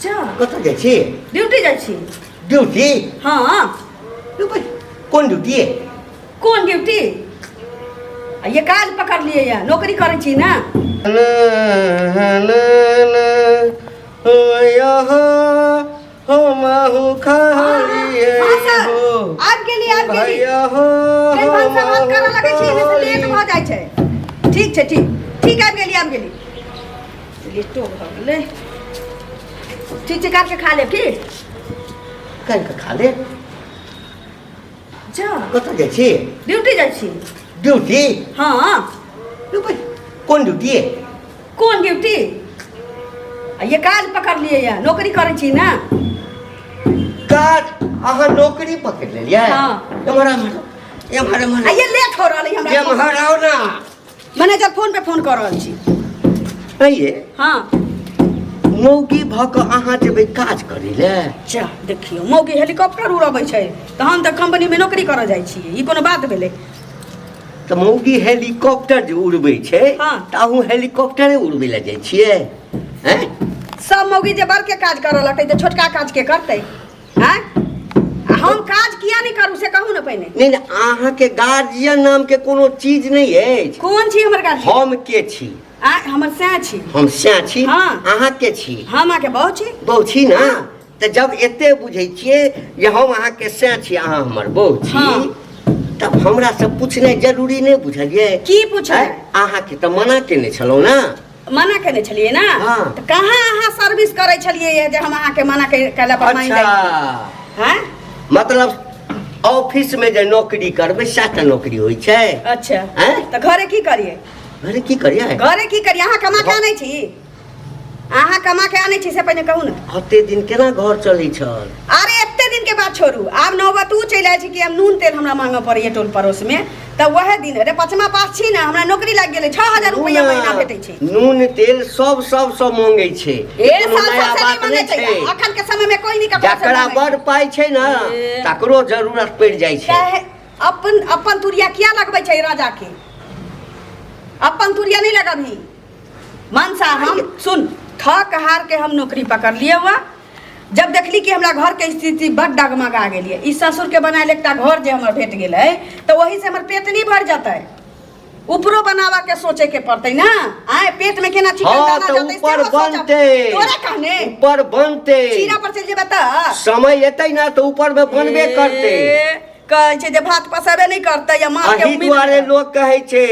जा। कतऽ जाइ छी? ड्यूटी जाइ छी। ड्यूटी? हँ। यौ भाइ, कोन ड्यूटी? कोन ड्यूटी? आ ये काज पकड़लियै ये, नौकरी करै छी ने। आबि गेली, आबि गेली। फेर भनसा भात करऽ लगै छी, एहिमे से लेट भऽ जाइ छै। ठीक छै, ठीक ठीक, आबि गेली, आबि गेली। लेटो भऽ गेलै। ठीक छै, काट के खा लेब। की काटि कऽ खा लेब? जा। कतऽ जाइ छी? ड्यूटी जाइ छी। ड्यूटी? हँ। यौ भाइ, कोन ड्यूटी? कोन ड्यूटी? आ ये काज पकड़लियै ये, नौकरी करै छी ने। काज? अहाँ नौकरी पकड़ लेलियै? हँ। एम्हर एम्हर एम्हर एम्हर। आ ये लेट हो रहल है हमरा। एम्हर आउ ना। मैनेजर फोन पे फोन कऽ रहल छी। अइये। हँ। मौगी भऽ कऽ अहाँ जेबै काज करै लए? जा देखियौ, मौगी हेलीकॉप्टर उड़बै छै तऽ हम तऽ कंपनीमे नौकरी करऽ जाइ छियै, ई कोनो बात भेलै? तऽ मौगी हेलीकॉप्टर जे उड़बै छै, हँ। तऽ अहूँ हेलीकॉप्टरे उड़बै लए जाइ छियै? हैं? सब मौगी जे बड़के काज करऽ लगतै तऽ छोटका काज के करतै? आँय, आ हम काज किया नहि करू से कहू ने पहिने। नहि नहि, अहाँके गार्जियन नामके कोनो चीज नहि अछि? कोन छी हमर गार्जियन? हम के छी? आँय, हमर सैं छी। हम सैं छी? हँ। अहाँ के छी? हम अहाँके बहू छी। बहू छी ने? हँ। तऽ जब एते बुझै छियै जे हम अहाँके सैं छी, अहाँ हमर बहू छी, हँ। तब हमरा से पूछनाइ जरूरी नहि बुझलियै? की पूछनाइ? आँय? अहाँके तऽ मना केने छलहुँ ने। मना केने छलियै ने? हँ। तऽ कहाँ अहाँ सर्विस करै छलियै जे हम अहाँके मना केला पर मानि अच्छा। जाइ? हँ। मतलब ऑफिस में जे नौकरी करबै सएह टा नौकरी होइ छै? अच्छा। आँय? तऽ घरे की करियै? घरे की करियै? घरे की करियै? अहाँ कमा के आनै छी? अहाँ कमा के आनै छी से पहिने कहू ने। एते दिन केना घर चलै छल? अरे एते दिन के बात छोड़ू, आब नौबत उ चलि आयल छै कि आब नून तेल हमरा मांगऽ पड़ैया टोल पड़ोस में। तऽ वएह दिन रे पचमा पास छी ने, हमरा नौकरी लागि गेलै, 6000 रुपैआ महीना भेटै छै। नून तेल सब सब सब मांगै छै। ए कोनो साल नया साल से नहि बात मांगै नहि छै। छै। अखन के समय में कोई नहीं ककरो से जकरा मांगै बड़ छै। पाइ छै ने, ए। तकरो जरूरत पड़ि जाइ छै। काहे अपन अपन तुरिया किया लगबै छै राजा के? अपन तुरिया नहीं लगबही मनसा। हम सुन, थक हार के हम नौकरी पकड़ लिए हुआ। जब देखली कि हमरा घर के स्थिति बड़ डगमगा गेलियै, ई ससुर के बनायल एकटा घर जे हमर भेट गेलै तऽ वही से हमर पेट नहीं भर जतै, ऊपरो बनावा के सोचे के पड़तै ना। आय पेट में केना चिकन हाँ दाना तऽ जतै ऊपर सेहो सोचब। बनतै। तोरा कहने ऊपर बनतै। चीरा पर चलि जेबै तऽ समय एतै ने तऽ ऊपर में बनबे करतै। ए, कहै छै जे भात पसेबे नहि करतै या माँ के एहि उम्मीद दुआरे लोक कहै छै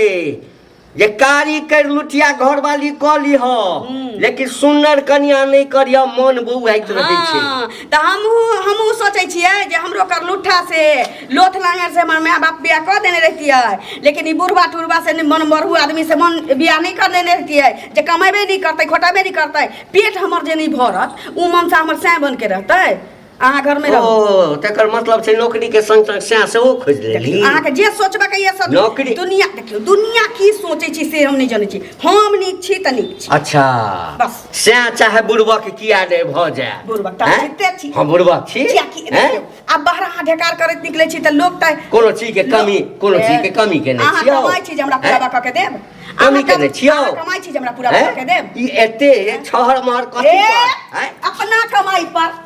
जे कारी कर लुटिया घरवाली कऽ लिह, लेकिन सुन्नर कनिया नहि करिह, मन बौआइत रहै छै। हँ, तऽ हमहूँ हमहूँ सोचै छियै जे हमरो करलुट्ठा से लोथ लांगर से हमर माय बाप बियाह कऽ देने रहितियै, लेकिन ई बुढ़बा टुढ़बा से मन मरू आदमी से मन बियाह नहि कर देने रहितियै जे कमेबे नहि करतै, खोटेबे नहि करतै, पेट हमर जे नहि भरत ओ मनसा हमर सैं बनिके रहतै। अहाँ घर में रहू। ओ तकर मतलब छै नौकरी के संग संग सैह सेहो खोजि लेली। अहाँके जे सोचबे के ये सब नौकरी- दुनिया देखियौ, दुनिया की सोचै छी से हम नहि जनै छी, हम नीक छी तऽ नीक छी। अच्छा। बस। सैह चाहे बुड़बक किया नहि भऽ जाय। बुड़बक तऽ हैं? जीते छी। हम बुड़बक छी? कियाकि हैं? देखियौ, आब बाहर अहाँ ढेकार करैत निकलै छी तऽ लोक तऽ कोनो चीज के कमी, कोनो चीज के कमी केने अहाँ छियौ? कमाइ छी जे हमरा हैं? पूरा कऽ के देब? कमी अहाँ केने छियौ? अहाँ कमाइ छी जे हमरा पूरा हैं? कऽ के देब? ई एते छहर महर कथी ए, पर? हैं? अपना कमाई पर।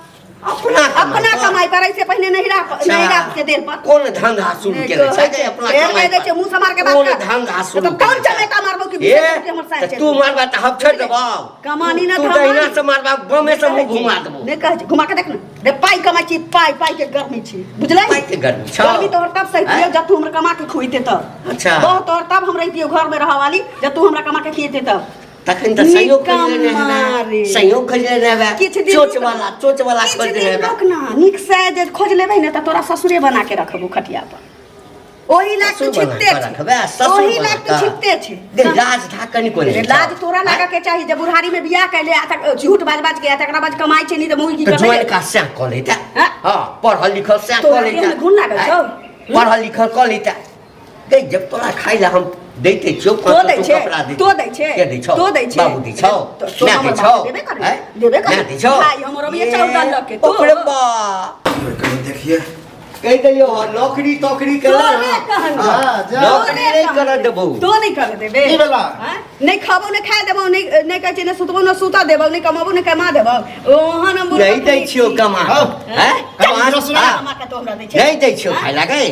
अपना कमाई अपना पर? कमाई पर, ऐसे पहिने नहीं रहा, अच्छा। नहीं रहा के देल पर। कोन धंधा शुरू नहि केने कहै छै छै। अपना फेर कमाई कहि दै पर? छै, मुँह समार के बात कोन कर। धंधा शुरू तऽ कोन केने छै? चमेटा मारबो कि ए, बिसरि हमर साँझ तऽ छै। तू मारबा तऽ हम छोड़ि देबौ। कमानी ना तू धमानी। दहिना से मारबा, बमे से मुँह घुमा देबौ। नहि कहै छै, घुमा के देख ने रे। पाइ कमाइ छी, पाइ पाइ के गर्मी छी, बुझलै? पाइ के गर्मी छौ। गर्मी तोहर तब सहितियौ आँय? जब तू हमरा कमा के खुइते तब। अच्छा। बहुत तोहर तब हम रहितियौ घर में रहऽ वाली जब तू हमरा कमा के खिएते तब। तखन तऽ सहयोग खोजि लेने निकम्मा हेबै। रे। सहयोग खोजि लेने हेबै। किछु दिन चोच रुक वाला, चोच वाला किछु खोजि दिन लेने हेबै। रुक ना, नीक से जे खोज लेबै ने तऽ तोरा ससुरे बना के रखबो खटिया पर। ओही लाग तू ससुर बना छिपते कऽ छै। रखबै, ससुर ओही बना लाग तू कऽ। छिपते छै। गे, लाज धाक कनिको नहि रे, छै। लाज तोरा लागऽ के चाही जे बुढ़ारी में बियाह कैले आ तक झूठ बाज बाज के आ तकरा बाद कमाई छै नहीं तऽ मुँह की तऽ करबै? ज्वाइन का सएह कऽ लैता। हाँ? हँ, पढ़ल लिखल सएह तोरा कऽ लैता। देहमे घुन लागल छौ? पढ़ल लिखल कऽ लैता। गै, जब तोरा खाइ लए हम दैते छियौ, तो पाँच दै सौ छै, कपड़ा दै तो दै छै, के दै छौ? तो दै छै। बाबू दै छौ? तो माय हमर दै छौ? बाप देबे करै, आँय? देबे करै। माय दै छौ? भाई हमर अभी चाउर दाल लऽ के, तो। बाप रे बाप। कहीं देखिए। कहि देलियौ हँ नौकरी तोकरी तोरे केला कहलौ। हँ, जा, जा। नौकरी नहि करऽ देबौ तो नहीं करे देबे की भेला? हैं? नहीं खाबो नहीं खाए देबो नहीं नहीं कहै छै नहीं सुतबो नहीं सुता देबो नहीं कमाबो नहीं कमा देबो ओहन हम नहि दै छियौ कमा हौ। हैं कमा कमा सुना। हाँ, कमा के तो हमरा दै छै नहि दै छियौ खाय लए गै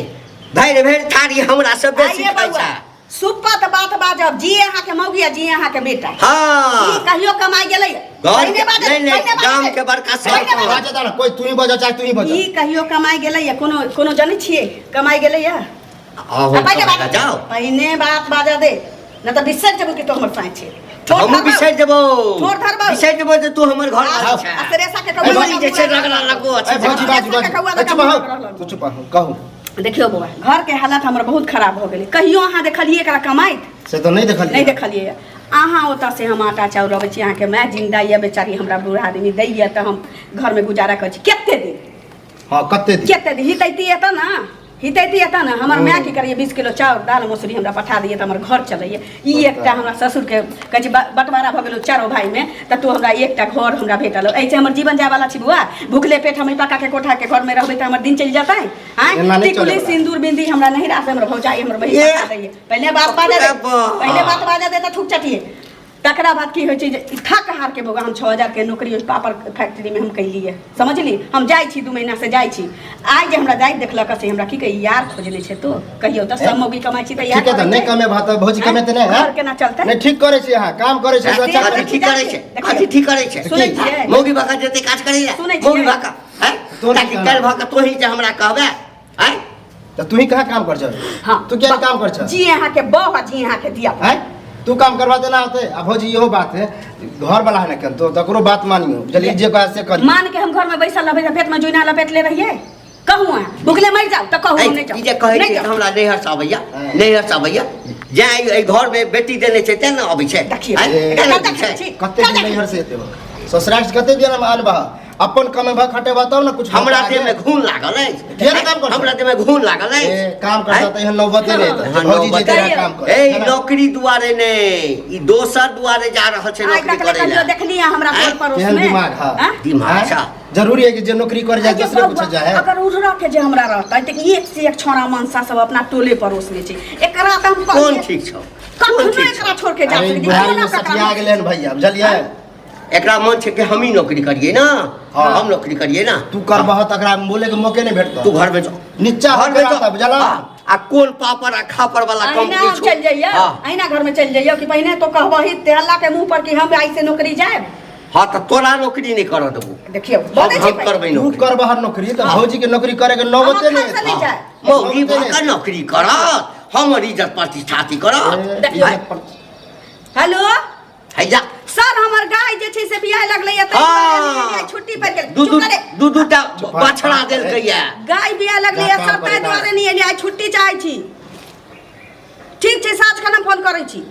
भरि भरि थारी हमरा से बेसी आइए खाइ बौआ छै सुपत बात बाजब जी अहाँ के मौगी आ जी अहाँ के बेटा ई हाँ कहियो कमाई गेलै घर पहिने के बाजब, नहीं नहीं पहिने बाजब। गाम के बड़का पहिने बाजब। बाजे दा ना, कोई तू ही बजा चाहे तू ही बजा ई कहियो कमाई गेलै या कोनो कोनो जनै छियै कमाई गेलै या आहो आ पहिने कमाइ बात जाओ पहिने बात बाजा दे न तऽ बिसरि जेबो कि तो हमर साँय छै ठोर हमहूँ धरबौ। बिसरि जेबौ ठोर धरबौ। बिसरि जेबौ जे तू हमर घर आ वाला छै आ श्रेषा के ए, कौआ बड़ी जे छै रगड़ा लगो ए छै भौजी बाजू ऐसा बाजू कौआ ए, चुप लगा हो रहल। तू चुप हो कहू देखियौ बौआ घर के हालत हमर बहुत खराब हो गेलै कहियो अहाँ देखलियै एकरा कमाइत से तऽ नहि देखलियै नहि देखलियै अहाँ ओतऽ से हम आटा चाउर अबै छी अहाँके माय जिंदा यऽ बेचारी हमरा बूढ़ा आदमी दैया तऽ हम घरमे गुजारा करै छी कते दिन हँ कते दिन कते दिन हितैती एतऽ ने हितैती एतऽ ने हमर माय की करैए 20 किलो चाउर दालि मसुरी हमरा पठा दैए तऽ हमर घर चलैए ई एकटा हमरा ससुरके कहै छै बँटवारा भऽ गेलौ चारो भाइमे तऽ तू हमरा एकटा घर हमरा भेटल एहिसँ हमर जीवन जायवला छी बौआ भुखले पेट हम एहि पक्काके कोठाके घरमे रहबै तऽ हमर दिन चलि जेतै आँय एना नहि टिकुली चलैवला। सिन्दूर बिन्दी हमरा नहिरा से हमर भौजाई हमर बहिन ए। पठा दैए पहिले बात बाजा दे बाप। पहिले बात बाजा दे तऽ थूक चटिए तकरा बाद की होइ छै जे ई थक हार के बौआ हम 6000 के नौकरी ओहि पापड़ फैक्ट्रीमे हम कैलियै समझली हम जाइ छी 2 महीना से जाइ छी आइ जे हमरा जाइत देखलक से हमरा की कही यार खोजने छै तो कहियौ तऽ सब मौगी कमाइ छी तऽ यार ठीक है तऽ नहि कमेबा तऽ भौजी कमेतै नहि घर केना चलतै नहि ठीक करै छी अहाँ काम करै छी तऽ अच्छा कथी करै छी ठीक करै छै देखियौ। कथी ठीक करै छै सुनै छियै? मौगी बाका जते काज करैया सुनै छियै? मौगी बाका हैं तोरा ताकि की काल्हि भऽ कऽ तोही जे हमरा कहबै हैं तऽ तू ही कहाँ काम कर छ हाँ तू क्या काम कर छ जी अहाँ के बह आ जी अहाँ के दिया हैं तू काम करवा देना होते आ भौजी इहो बात है घर वाला है ना केन तो तकरो बात मानियो बुझलियै जे कहे से करियो मान के हम घर में बैसल रहबै तऽ पेट में जोइना लपेट ले रहियै कहू अहाँ भुखले मरि जाउ तऽ कहू हम नहि जाउ ई जे कहै नहि छै जाउ। हमरा नैहर से अबैया हँ। नैहर से अबैया जे एहि घर में बेटी देने छै तें ने अबै छै देखियौ। आँय? तें ने कतऽ दै छै छी? कते दिन नैहर से एते ससुराल से कते दिन हम आनबा अपन कमेबा खटेबा तब ने कुछ हमरा होता देह में है। घून लागल अछि किया ने काम करछौ? हमरा देह में घून लागल अछि ए, काम करता तऽ एहन नौबते नहि एतै। हाँ, भौजी नौबते जे नहि। काम कर ए नौकरी दुआरे ने ई दोसर दुआरे जा रहल छै आइ नौकरी तक ले करै कहियो लए देखलियै हमरा आँय? टोल पड़ोस केहन में दिमाग है आँय? दिमाग आँय? छा। जरूरी है कि जे नौकरी कर जाए आइ जे दूसरे बौआ, कुछ जाए अगर उड़रा के जे हमरा रहतै तऽ एक से एक छौड़ा मनसा सब अपना टोले पड़ोस में छै एकरा तऽ हम कोन कहलियै, ठीक छौ कोन कखनो ठीक छौ एकरा छोड़ के जा अरे सकै छी, बुढ़ारी कोना में ककरा सठिया गेलै हन भैया बुझलियै एकरा मन छै कि हमही नौकरी करियै ना हाँ। हम नौकरी करियै ना तू करबह तकरा बोले के मौके नहीं भेटतौ तू घर में जो नीचा घर में होके रहता जो बुझला हाँ, आ कोन पापड़ आ खापड़ वाला अहिना कंपनी हम छौ चलि जइयै हाँ। अहिना घर में चलि जइयै कि पहिने तो कहबही तेहल्ला के मुंह पर कि हम आइ से नौकरी जायब हाँ तऽ तोरा नौकरी नहीं करऽ देबो देखियौ हम बोलै छै हम करबै तू नौकरी करबह नौकरी तऽ भौजी के नौकरी करे के नौबते हम नहीं अखन से नहि जायब। मौगी नौबते भऽ कऽ नहि। नौकरी करत हमर इज्जत प्रतिष्ठा अथी करत ए, देखियौ। इज्जत पर- हेलो हैया सर हमर गाय जे छै से बियाह लगलै या ताहि हाँ। दुआरे आइ छुट्टी पड़ि गेल दू चुप दू करे दू दू टा बछड़ा देलकैया गाय बियाह लगलै या जा सर काम ताहि करे दुआरे नहि एलियै आइ छुट्टी चाहै छी ठीक छै साँझ खन हम फोन करै छी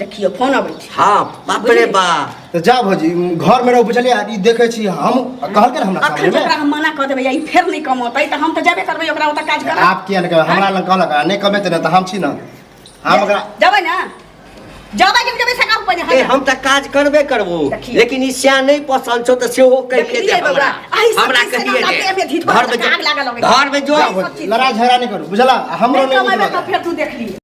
देखियौ फोन अबै छै हाँ बाप रे बा तऽ जा भौजी घर में रहो बुझलियै ई देखै छी हम कहलकै ने हमरा अखन सामने जकरा में हम मना कऽ देबै या ई फेर नहि कमौतै तऽ हम तऽ जेबे करबै ओकरा ओतऽ काज करऽ आप किया नहि कहबै हमरा लग कहलक आ नहि कमेतै ने तऽ हम छी ने हम ओकरा जेबै ने जेबै कि जेबै से कहू पहिने ए हम तऽ काज करबे करबो देखियौ। लेकिन ई स्या नहि पसंद छौ तऽ सेहो कहिए दे देखलियै बौआ, हमरा एहि सब हमरा चीज से कहिए ना दे देह में धीत घर में आग लागल जो लगै छै। घर में जो जा भौजी लड़ाइ झगड़ा नहि करू बुझला हमरो नहि नहि नीक कमेबै तऽ लगै फेर तू देखली।